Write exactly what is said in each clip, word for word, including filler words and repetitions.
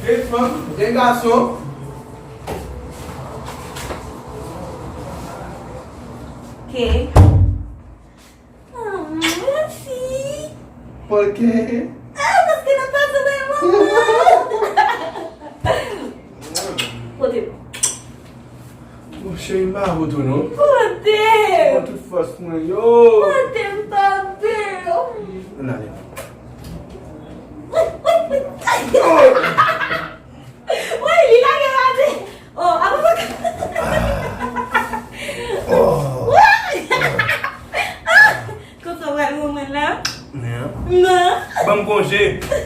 Gen fanm, gen gason. Ok. Oh, mèsi. Poukè? Ah, paske nou pase nan moman. Kote? Bon, cheri, m pa avè w tou, non. Kote? Mwen tout fòs mwen yo. Kote m tande? Ann ale. Woy, li lage pati. Oh, apa pa ka. Oh. Konsa w al wè la? Non. Non. Ban m konje.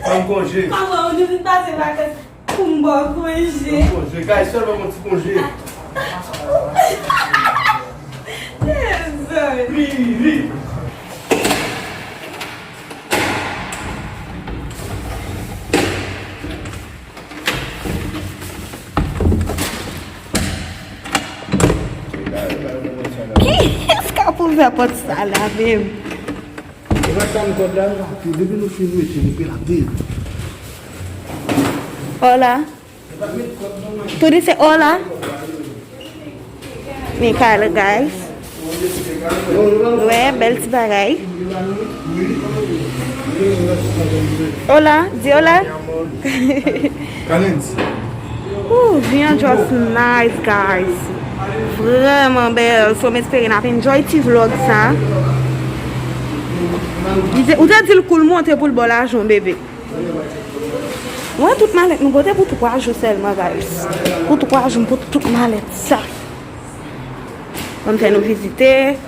Ban m konje. Kòman ou vin pase vakans pou m ba w konje? Ban m konje. Guys, sèlman yon ti konje. Dezòd. Ri, ri. Kiyès k ap ouvè pòt sa la menm? Epa tann kòd la, depi nou fin mete, nou pe la de. Hola. Tú dices hola. Michaela, guys. Wè, bèl ti bagay. Hola, di hola. Ooh, vi an just nice, guys. Vrèman bèl. So, m espere n ap enjoy ti vlog sa. Ou te, ou te di l kou l monte pou l ba w lajan, bebe. Mwen, tout malèt nou pote pou twa jou sèlman, guys. Pou twa jou, m pote tout malèt sa. Ban m fè nou vizite.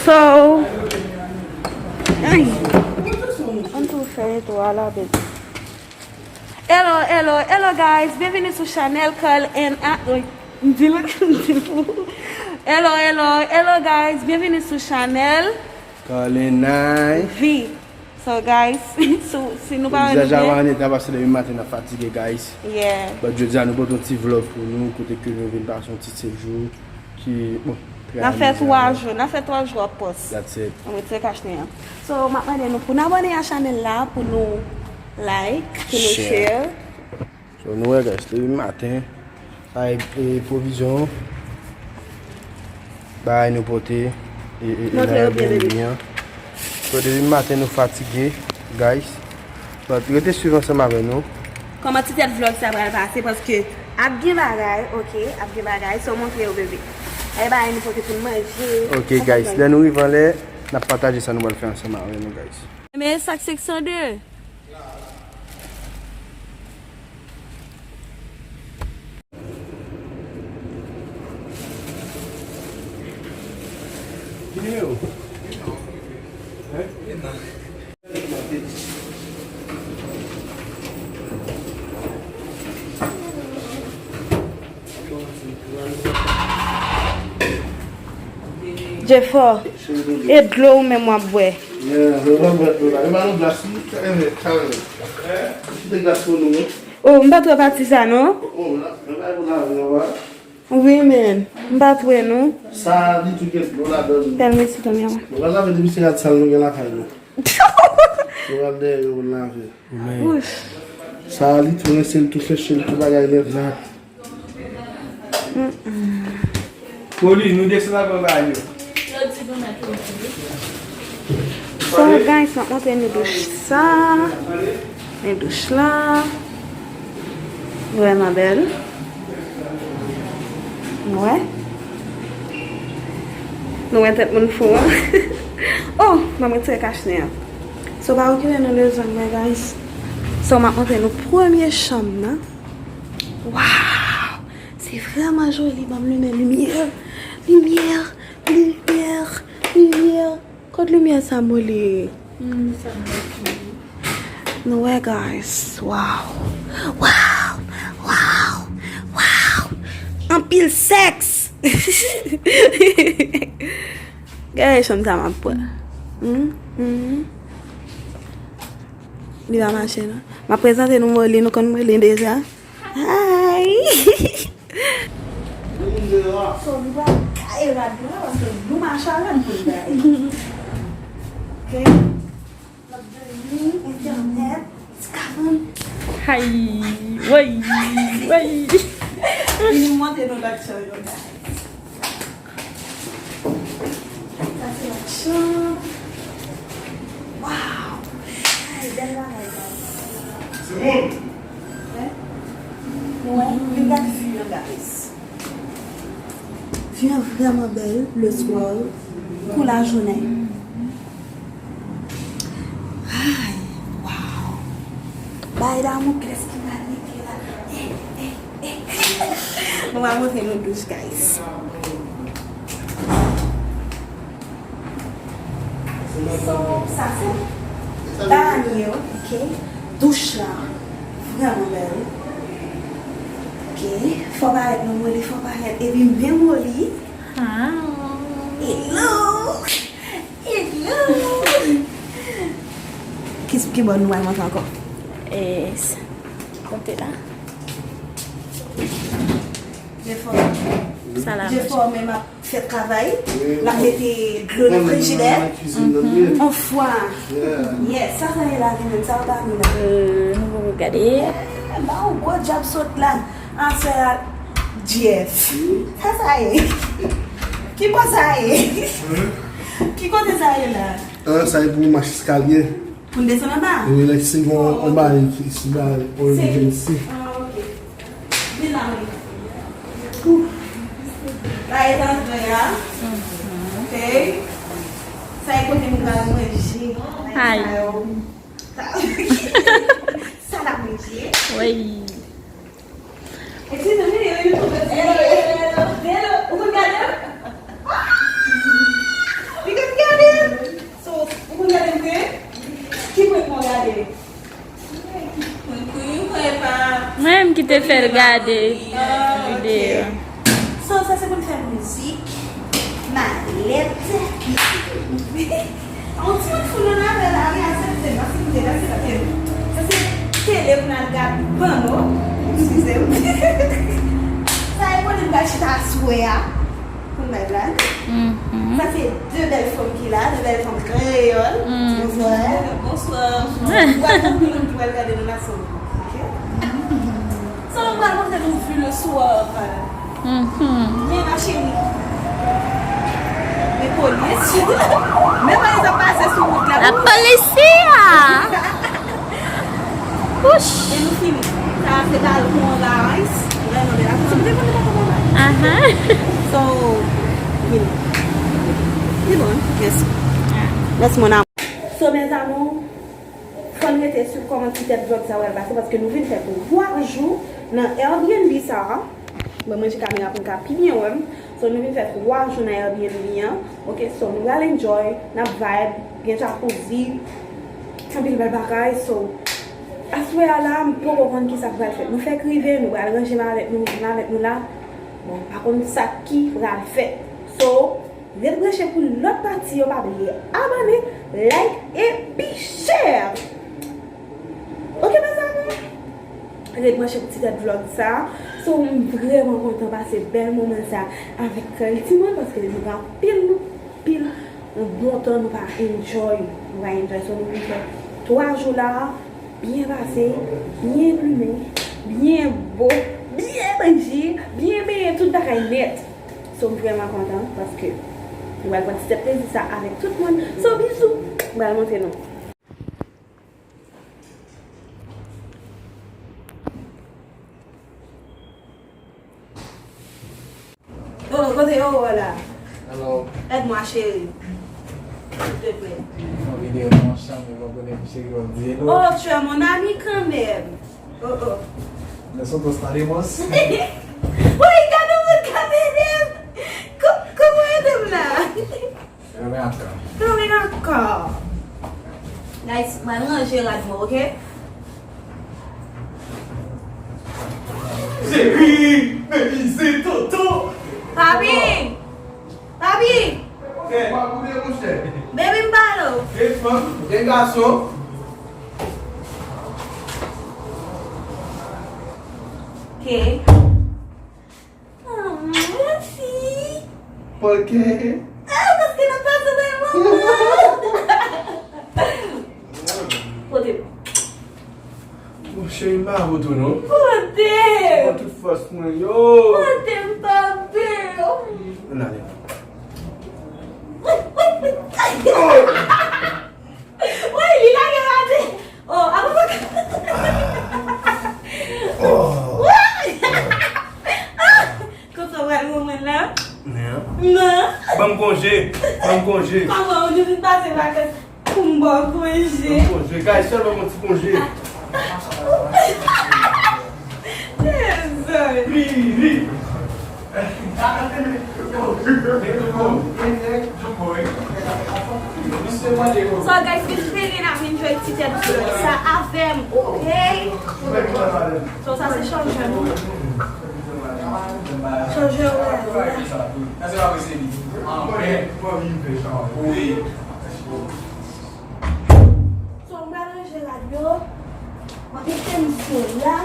So, ay. Ann tou fè tou a la, baby. Hello, hello, hello, guys. Byenvini sou chanèl Carl and A. Wi, m di l, m di l pou. Hello, hello, hello, guys. Byenvini sou chanèl Carl and A. Vi. So, guys, si, si nou pa wè nou byen. Deja, nou an eta paske depi maten n ap fatige, guys. Yeah. But jodi a nou pote yon ti vlog pou nou, kote ke nou vin pase yon ti sejou ki, bon, trè amizan. N ap fè twa jou, n ap fè twa jou ap pòs. That's it. Ann retire kach nen an. So, m ap mande nou pou n abòne a chanèl la, pou nou like, pou nou share. So, nou wè, guys, depi maten, ay, e, pwovizyon, bagay nou pote, e, e, e, montre yo byen, bebe. So, depi maten, nou fatige, guys. But, rete swiv ansanm avè nou. Kòman ti tèt vlog sa pral pase, paske ap gen bagay, ok, ap gen bagay, so montre yo, bebe. Ay, bagay nou pote pou n manje. Ok, guys, lè nou rive anlè, n ap pataje sa nou pral fè ansanm avè nou, guys. Men sa k senk san de. Jefò, e dlo ou menm w ap bwè? Yeah, mwen pa bwè dlo la. E ba nou glas, wi. Sa renmen, sa renmen. Kite glas pou nou, wi. Oh, m pa t wè pati sa, non? Oh, la, mwen pa pou lave, non, wa. Wi, men. M pa t wè, non. Sa, li tou gen dlo ladan l. Bèl, mèsi, tanmi a mwen. Mwen pa lave depi se rad sal nou gen lakay nou. Mwen al dèyè yo pou n lave. Wouch. Sa, li tou rense l, tou chèche l, tou bagay nèt la. Poli, nou desann al pran bagay yo. So, guys, m ap montre nou douch sa. Men douch la. Vrèman bèl. Nou wè? Nou wè tèt moun fou an? Oh, m ap retire kach nen an. So, pa okipe nou de zòn mwen, guys. So, m ap montre nou premye chanm nan. Waw! Se vrèman joli, ban m limen limyè. Limyè, limyè, limyè. Kot limyè sa moli? Hmm, sa moli. Nou wè, guys. Waw. Waw. Waw. Waw. Anpil sèks. Gade chanm sa m ap pran. Hmm, hmm. Li pa mache, non. M ap prezante nou Molly, nou konn Molly deja. Hi! So, nou pral gaye rad nou la, paske nou mache a rad pou n gaye. Ok? N ap jwenn li, entènèt, ti kabann. Ay, woy, woy. Vini montre nou lòt chan yo, guys. Sa se lòt chan. Wow! Ay, bèl bagay, guys. Timoun! Wè? Nou wè? Vin gade view yo, guys. View an vrèman bèl le soir pou lajounen. Ay, wow. Bay damou kles ki pral mete la. Eh, eh, eh. Mwen va montre nou douch, guys. So, sa se banye, ok? Douch la vrèman bèl. Ok, fò parèt nou moli, fò parèt. Epi m byen moli. Ah. Hello! Hello! Ki, ki bò nou al monte ankò? Yes. Ki kote la? Jefò. Sa la. Jefò, men m ap fè travay. Wi, l ap mete dlo nan frijidè. On fwa. Yeah. Yes, sa, sa ye la, li menm, sa w ta vin la. Euh, nou poko gade. Eh, ba w gwo djab sot la. Answè a, Jeff. Sa, sa ye. Ki bò sa ye? Ki kote sa ye la? Ah, sa ye pou mach eskalye. Pou n desann anba? Wi, like, si gon, on bagay ki, si bagay, on emergency. Ah, ok. Vin la, Monica. Ooh. La e tan frè a. Ok. Sa e kote nou pral manje. Ay. Sa yo. Sa, sa n ap manje. Wi. Eskize m, wi, wi, wi. Ou konn gade m? Li konn gade m. So, ou konn gade m vre? Ki prank mwen gade? Mwen menm ki te fè l gade videyo. So, sa se pou n fè mizik, malèt. On ti moun foul nan lavi la, wi, aksepte m, aksepte m, aksepte m. Sa se tele pou n al gade panno. Eskize m. Sa e kote m pral chita aswè a. Pou n bay blag. Sa se de bèl fanm ki la, de bèl fanm kreyòl. Bonswa. Bonswa. Ou pral tankou moun ki pral gade nou la, so, ok? So, nou pral montre nou view le soir. Men ma chérie. Men polis. Men polis ap pase sou wout la. La policia! Wouch! E nou fini. Sa a se balkon an, guys. Vrèman bèl. Atann, se pou te konn nou pa konn anba. Ahan. So, vini. Li bon, mèsi. Mèsi, mon amour. So, mes amours, fò n rete sou kòman ti tèt vlòg sa pral pase, paske nou vin fè twa jou nan Airbnb sa a. Mwen manje kamera pou n ka pi byen wè m. So, nou vin fè twa jou nan Airbnb an. Ok, so, nou pral enjoy, n ap vibe, gen jacuzzi, anpil bèl bagay. So, aswè a la, m poko konn kisa k pral fèt. Nou fèk rive, nou pral ranje malèt nou, mete malèt nou la. Bon, m pa konn sa ki pral fèt. So, ret branche pou lòt pati yo, pa bliye abòne, like, epi share. Ok, mes amours? Ret branche pou ti tèt vlòg sa. So, m vrèman kontan pase bèl moman sa avèk Kay Timoun, paske nou gen anpil, anpil, yon bon tan nou pa enjoy, nou pa enjoy. So, nou vin fè twa jou la, byen pase, byen plimen, byen bo, byen manje, byen benyen, tout bagay nèt. So, m vrèman kontan paske nou pral pran ti tèt plezi sa avèk tout moun. So, bizou. M pral montre nou. Oh, kote yo la? Hello. Aide-moi, chérie. S'il te plaît. Yon videyo nan yon chanm, yo pa konnen pou cheri w ap di hello. Oh, tu es mon ami quand même. Oh, oh. Nosotros estaremos. Woy, gade moun k ap ede m. Ko-, kòman ede m la? Yo, ven ankò. Yo, ven ankò. Guys, mwen ranje rad mwen, ok? Cheri, baby, se tonton. Papi! Papi! Baby, m pale w. Gen fanm, gen gason. Ok. Ah, mèsi. Pòlke. Ah, paske n ap pase nan moman. Kote m? Cheri, m pa avè w tou non. Pote! Mwen tout fòs mwen yo. Pote m tande. Ann ale. Woy, li lage la de. Oh, apa pa ka. Oh. Konsa w al wè mwen la? Non. Non. Ban m konje. Ban m konje. Kòman nou vin pase vakans pou m ba w konje? Ban m konje. Guys, sèlman yon ti konje. Dezòd. Ri, ri. So, guys, vin fini n ap enjoy ti tèt vlòg sa avè m, ok? So, sa se chanjè m. Chanjè w la. So, m pral ranje rad yo. M ap mete m sou la.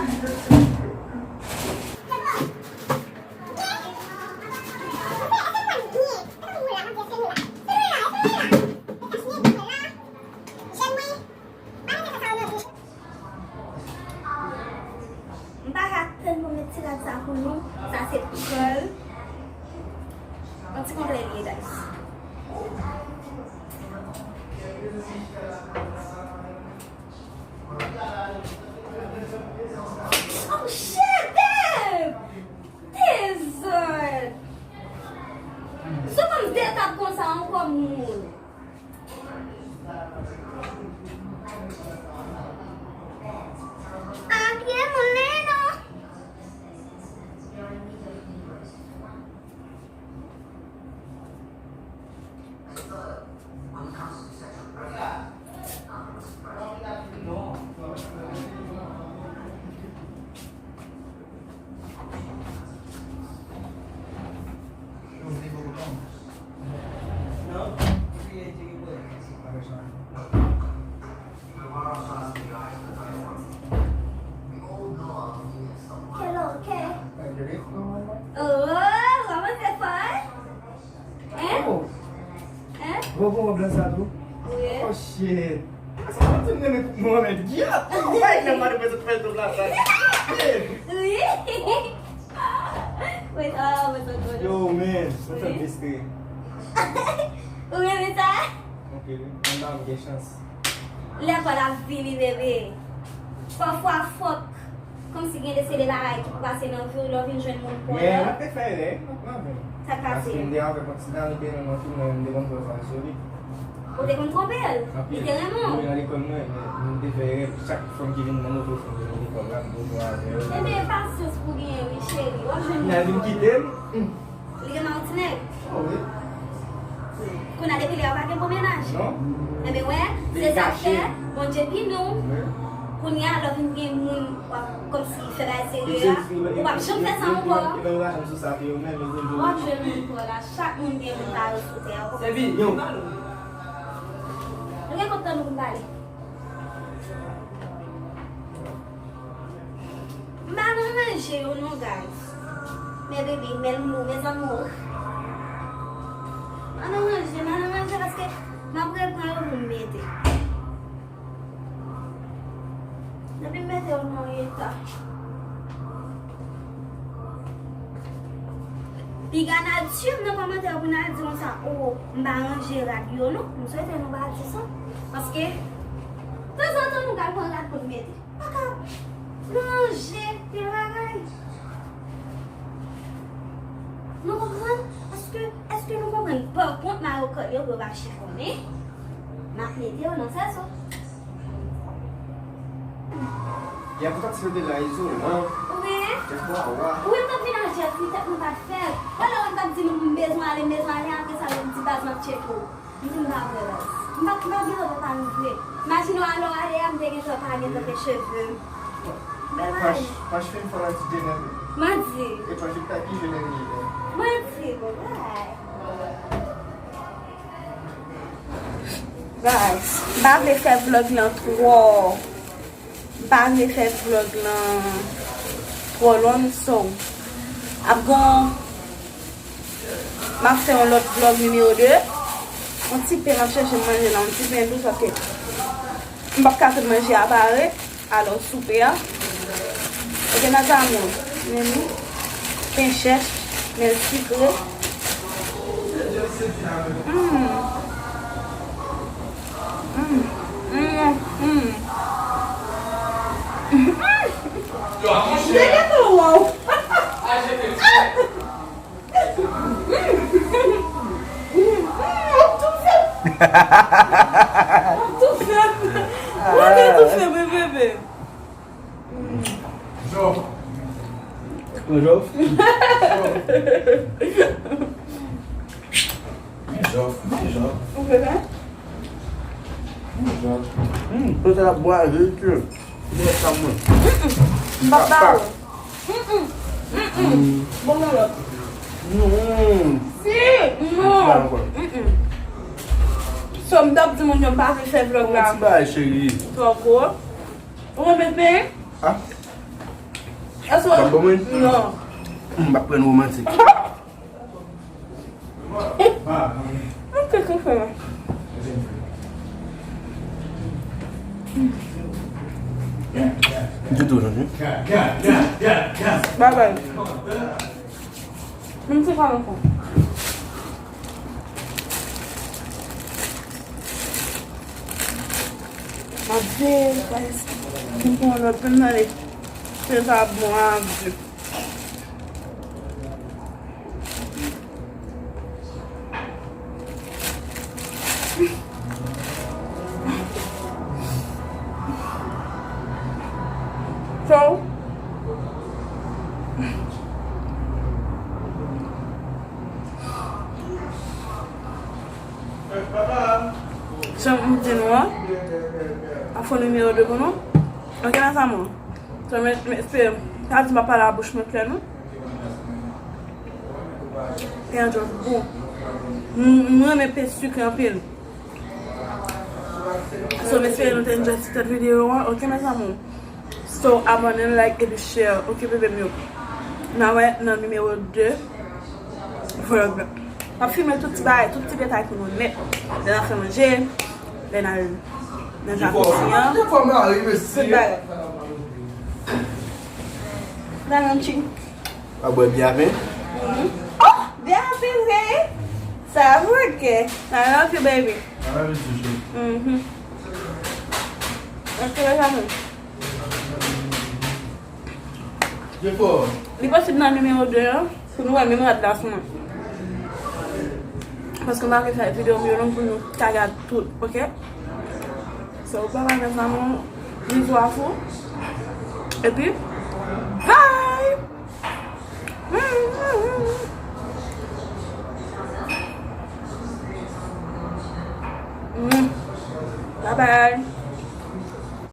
M pa ka tann pou m met ti rad sa pou nou. Sa se pral yon ti konplè li ye, guys. Oh, shit, babe! Dezòd! Sou kòm de etap konsa ankò, moun. Apiye moun nan non. Hello, okay. Oh, kòman se fè? Hein? Oh. Hein? Gwo gwo blan sa tou? Wi. Oh shit. Sa pa di m renmen Mohamed. Gya! Ay, lè m ap fè tout fè tout la sa. Wi. Wait, oh, wait, wait, wait. Yo, man, mwen fè m destre. Ou renmen sa? Ok, mwen pa gen chans. Lè pa l ap vini, bebe. Pafwa, fòk. Kòmsi gen de se de bagay ki pou pase nan vi w, lè w vin jwenn moun pa w la. Men, mwen te fè erè, mwen pran men. Sa k pase? Paske m te avèk yon ti dam, li te renmen yon fi, mwen, m te konn fè sa sou li. Ou te konn twonpe l? Anpil. Li te renmen w? Wi, nan lekòl mwen, men, m te fè erè. Chak fanm ki vin nan moto, fanm ki vin lekòl la, m toujou avè l. Ebyen, pasyans pou genyen, wi, cheri. W ap jwenn moun. Li al vin kite m. Hmm. Li gen mawotinèg. Oh, wi. Kounye a, depi lè a, pa gen bon mennaj. Non. Enben, wè, se sa k fè Bondye pini w. Wi. Kounye a, lè w vin gen moun, w ap kòmsi fè bagay serye a, ou p ap janm fè sa ankò. Li pa janm sou sa, yo menm, yo toujou. W ap jwenn moun pa w la, chak moun gen moun pa yo sou tè a. Yo. Nou gen kòb tann nou pou n pale. M pa nan ranje yo non, guys. Men bebe, men m lou, mes amours. M pa nan ranje, m pa nan ranje paske m ap repran yo pou m mete. Depi m mete yo nan eta. Piga n al di m nan kòmantè pou n al di konsa, o, m pa ranje rad yo non. M swete nou pa di sa. Paske, tanzantan nou ka pran rad pou n mete. Pa ka ranje pil bagay. Nou konprann? Èske, èske nou konprann? Pa kont, mayo kòd yo pou yo pa chifonnen. M ap mete yo nan sèso. Y a kontak si yo te la, izolan. Ou genyen? Wi, m t ap vin ak Jeff, wi, tèt mwen pa t fè l. Wè lè w t ap di m bezwen ale, m bezwen ale, apre sa, yo di baz m ap tcheke w. M di m pa vre, baz. M pa, m pa gentan pa nou vre. Imajine w alò ale a, m te gentan pa gentan fè cheve m. Bèl bagay. Pach, pach fin fanatik Jenève. Mwen di. E pach ou ta ki jwe dènye tan. Mwen di, bon, bagay. Guys, m pa vle fè vlòg lan twò. M pa vle fè vlòg lan twò long, so ap gon, m ap fè yon lòt vlòg nimewo de. Yon ti pen, m ap chèche manje la, yon ti pen dous, paske m p ap ka fè manje a pare. Alò, soupe a. Ok, mes amours. Men nou. Pen chèch, men l sikre. Mm. Mm. Mm. Mm. Yo, a monchè. Dégage, wow. Mwen toufe. Mwen toufe. Mwen toufe, bebe. Jòf. Jòf. Jòf. Jòf. Ou fè sa? Jòf. Hmm, tout sa la bwaze, tchè. Lè sa mwen. M pa ba ou. Mm-mm. Mm-mm. Bon, yon lòt. Non. Si, non. Mm-mm. So, m t ap di moun yo m pa vle fè vlòg la. Yon ti bagay, cheri. Twò gwo. Ou renmen pen? Ah. Èske w ap ban mwen? Non. M p ap pran romantik. Mwen te konfime. M te tou jwenn wi. Babay. Mwen te pa ankò. Mwen te, guys. Mwen pran lòt, mwen ale. Se sa bon, a Dye. So, jan m di nou an, a fò nimewo de pou nou. Ok, mes amours. So, men, men, se, sa di m ap pale a bouch mwen klè, non? Pen an jòf bon. M, m renmen pen sikre anpil. So, m espere nou te enjoy ti tèt videyo an. Ok, mes amours. So, abòne, like, epi share. Ok, bebe m yo. N a wè nan nimewo de vlòg la. M ap filme tout ti bagay, tout ti detay pou nou nèt. Lè n ap fè manje, lè n al nan jakouzi an. Tout bagay. Nan yon chik. Pa bwè byen avè? Mhm. Oh, byen anpil, wi. Sa avoke. I love you, baby. I love you too, cheri. Mhm. Ok, mes amours. Li posib nan nimewo de an, pou nou wè menm rad la sou mwen. Paske m pa vle fè videyo m yo long pou nou ka gad tout, ok? So, bye bye, mes amours. Bizou a fou. Epi, bye! Mm. Bye bye.